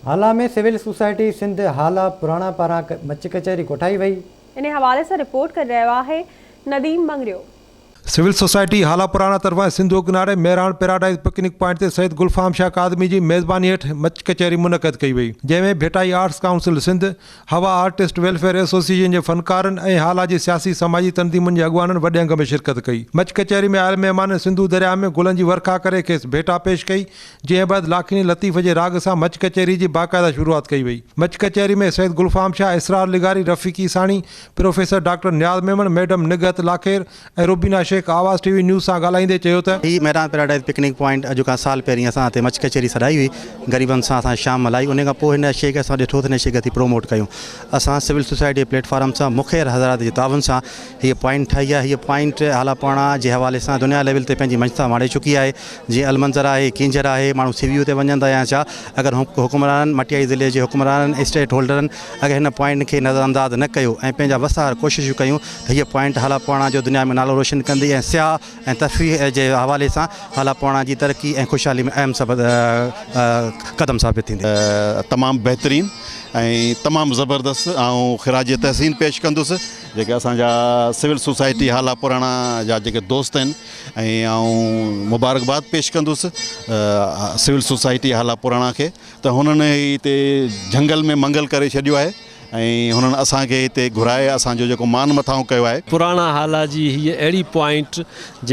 Hala ۾ civil society Sindh Hala پراڻا پاران مچ ڪچهري ڪوٺائي وئي. انهي حوالي سان رپورٽ ڪري رهيو آهي نديم مڱريو. سول سوسائٽي هالا پراڻا طرفان سنڌوء ڪناري مهراڻ پيراڊائيز پڪنڪ پوائنٽ تي سيد گلفام شاهه ڪاظمي جي ميزباني هيٺ مچ ڪچهري منعقد ڪئي وئي، جنهن ۾ ڀٽائي آرٽس ڪائونسل سنڌ، حوا آرٽسٽ ويلفيئر ايسوسيئيشن جي فنڪارن ۽ هالا جي سياسي سماجي تنظيمن جي اڳواڻن وڏي انگ ۾ شرڪت ڪئي. مچ ڪچهري ۾ آيل مهمانن سنڌو درياهه ۾ گلن جي ورکا ڪري کيس ڀيٽا پيش ڪئي، جنهن بعد لاکيڻي لطيف جي راڳ سان مچ ڪچهري جي باقاعده شروعات ڪئي وئي. مچ ڪچهري ۾ سيد گلفام شاهه، اسرار لغاري، رفيق Essani, professor doctor Niaz Memon, madam Nighat Lakhair ۽ Rubina Shaikh Awaz T V news سان ڳالهائيندي چيو ته. هي مهراڻ پيراڊائيز پڪنڪ پوائنٽ اڄ کان سال پهرين اسان هتي مچ ڪچهري سڏائي هئي غريبن سان اسان شام ملهائي انهي کان پوء هن شيء کي اسان ڏٺو ته هن شيء کي اسين پروموٽ ڪيون اسان سول سوسائٽي جي پليٽ فارم سان مخير حضرات جي تعاون سان هيء پوائنٽ ٺاهي آهي هيء پوائنٽ هالا پراڻا جي حوالي سان دنيا ليول تي پنهنجي مڃتا ماڻي چڪي آهي جيئن المنظر آهي ڪينجهر آهي ماڻهو سي ويو تي وڃن ٿا يا ڇا اگر حڪمرانن مٽيائي ضلعي جي حڪمرانن اسٽيٽ هولڊرن اگر هن پوائنٽ کي نظرانداز نه ڪيو ۽ پنهنجا وس آهر ڪوششون ڪيون ته هيء پوائنٽ هالا پراڻا جو دنيا ۾ نالو روشن ڪندي ۽ سياح ۽ تفريح جي حوالي سان هالا پراڻا جي ترقي ۽ خوشحالي ۾ اهم قدم ثابت ٿيندي. تمام بهترين ۽ تمام زبردست آئون خراج تحسين پيش ڪندس جيڪي اسان جا سول سوسائٽي هالا پراڻا جا جيڪي دوست آهن ۽ آئون مبارڪباد پيش ڪندس سول سوسائٽي هالا پراڻا کي ته هنن هتي جهنگل ۾ منگل ڪري ڇڏيو آهي ۽ هنن اسان کي هتي گهرائي اسان جو جيڪو مان مٿانهون ڪيو آهي. پراڻا هالا جي هيء اهڙي پوائنٽ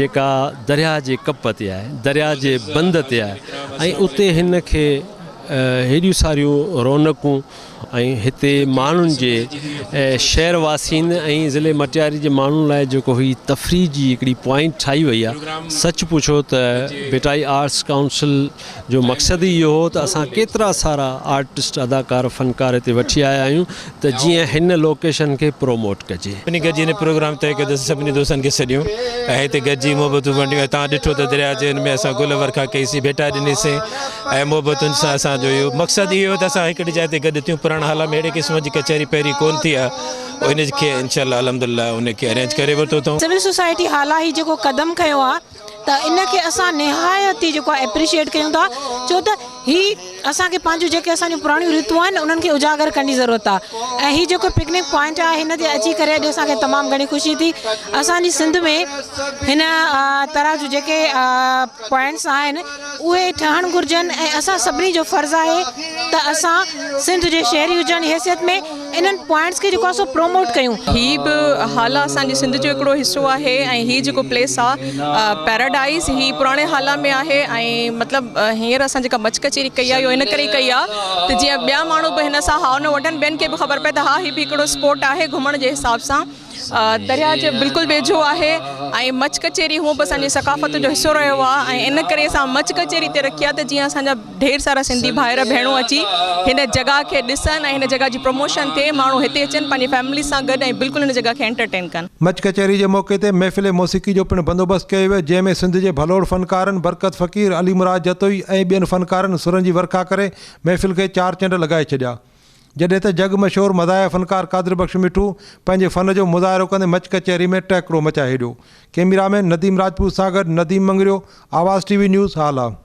جيڪا درياهه جي ڪپ تي آهي، درياهه جي بند تي آهي ۽ اتي هن کي هيڏيون ساريون رونقون ۽ هتي ماڻهن جي شهر واسين ۽ ضلعي مٽياري جي ماڻهن لاء جيڪو هي تفريح جي هڪڙي پوائنٽ ٺاهي وئي آهي سچ پڇو ته ڀٽائي آرٽس ڪائونسل جو مقصد ئي اهو هو ته اسان ڪيترا سارا آرٽسٽ اداڪار فنڪار هتي وٺي آيا آهيون ته جيئن هن لوڪيشن کي پروموٽ ڪجي. سڀني گڏجي هن پروگرام طئي ڪيو ته اسين سڀني دوستن کي سڏيون ۽ هتي گڏجي محبتون ونڊيون ۽ توهان ڏٺو ته درياء جي هن ۾ اسان گل ورکا ڪئي سين ڀيٽا ڏني سين ۽ محبتن سان اسان جو اهو مقصد اهو هو ته اسان هڪڙي جاء تي گڏ ٿيون پراڻا هالا ۾ اهڙي قسم جي ڪچهري پهرين ڪونه ٿي آهي ان کي انشاء الله الحمد لله ان کي ارينج ڪري ورتو اٿئون. سول سوسائٽي هالا هي جيڪو قدم کنيو آهي ته ان کي اسان نهايت ئي جيڪو آهي اپريشيئيٽ ڪيون ٿا ڇو ته هي اسان کي پنهنجون جيڪي اسان جون پراڻيون ريتون آهن انهن کي اجاگر ڪرڻ جي ضرورت آهي ۽ هي جيڪو پڪنڪ پوائنٽ آهي هن تي اچي ڪري اڄ اسان کي تمام گهڻي خوشي ٿي اسان جي سنڌ ۾ هن طرح جون جيڪي پوائنٽس آهن اهي ٺهڻ گهرجن ۽ اسان سڀني جو فرض آهي ته اسان سنڌ جي شهري هجڻ جي حيثيت ۾ انهن پوائنٽس کي جيڪو آهي سو پروموٽ ڪيون. هي به هالا اسان جي سنڌ جو هڪڙو حصو آهي ۽ هي جيڪو پليس آ پيراڊائز هي پراڻي هالا ۾ آهي ۽ مطلب هينئر اسان جيڪا مچ ڪچهري ڪئي آ اهو ان ڪري ڪئي آ ته جيئن ٻيا ماڻهو به هن سان هاء نه وٺن ٻين کي به خبر پئي ته ها هي به هڪڙو اسپاٽ آهي گهمڻ جي حساب سان درياء جي بلڪل ويجهو آهي ۽ مچ ڪچهري هونء به اسان جي ثقافت جو حصو رهيو آهي ۽ ان ڪري اسان مچ ڪچهري هتي رکي آهي ته جيئن اسان جا ڍير سارا سنڌي ڀائر ڀيڻون اچي هن جڳهه کي ڏسن ۽ هن جڳهه جي پروموشن ٿئي ماڻهو هتي اچن پنهنجي فيملي سان گڏ ۽ بلڪل هن جڳهه کي انٽرٽين ڪن. مچ ڪچهري جي موقعي تي محفل موسيقي جو پڻ بندوبست ڪيو ويو جنهن ۾ سنڌ جي ڀلوڙ فنڪارن برڪت فقير، علي مراد جتوئي ۽ ٻين فنڪارن سرن جي ورکا ڪري محفل کي چار چنڊ لڳائي ڇڏيا. جڏهن ته جڳ مشهور مزاحيه فنڪار قادر بخش مٺو پنهنجي فن جو مظاهرو ڪندي مچ ڪچهري ۾ ٽهڪڙو مچائي ڇڏيو. ڪئميرا مين نديم راجپوت سان گڏ Nadeem Mangrio, Awaz T V news, Hala.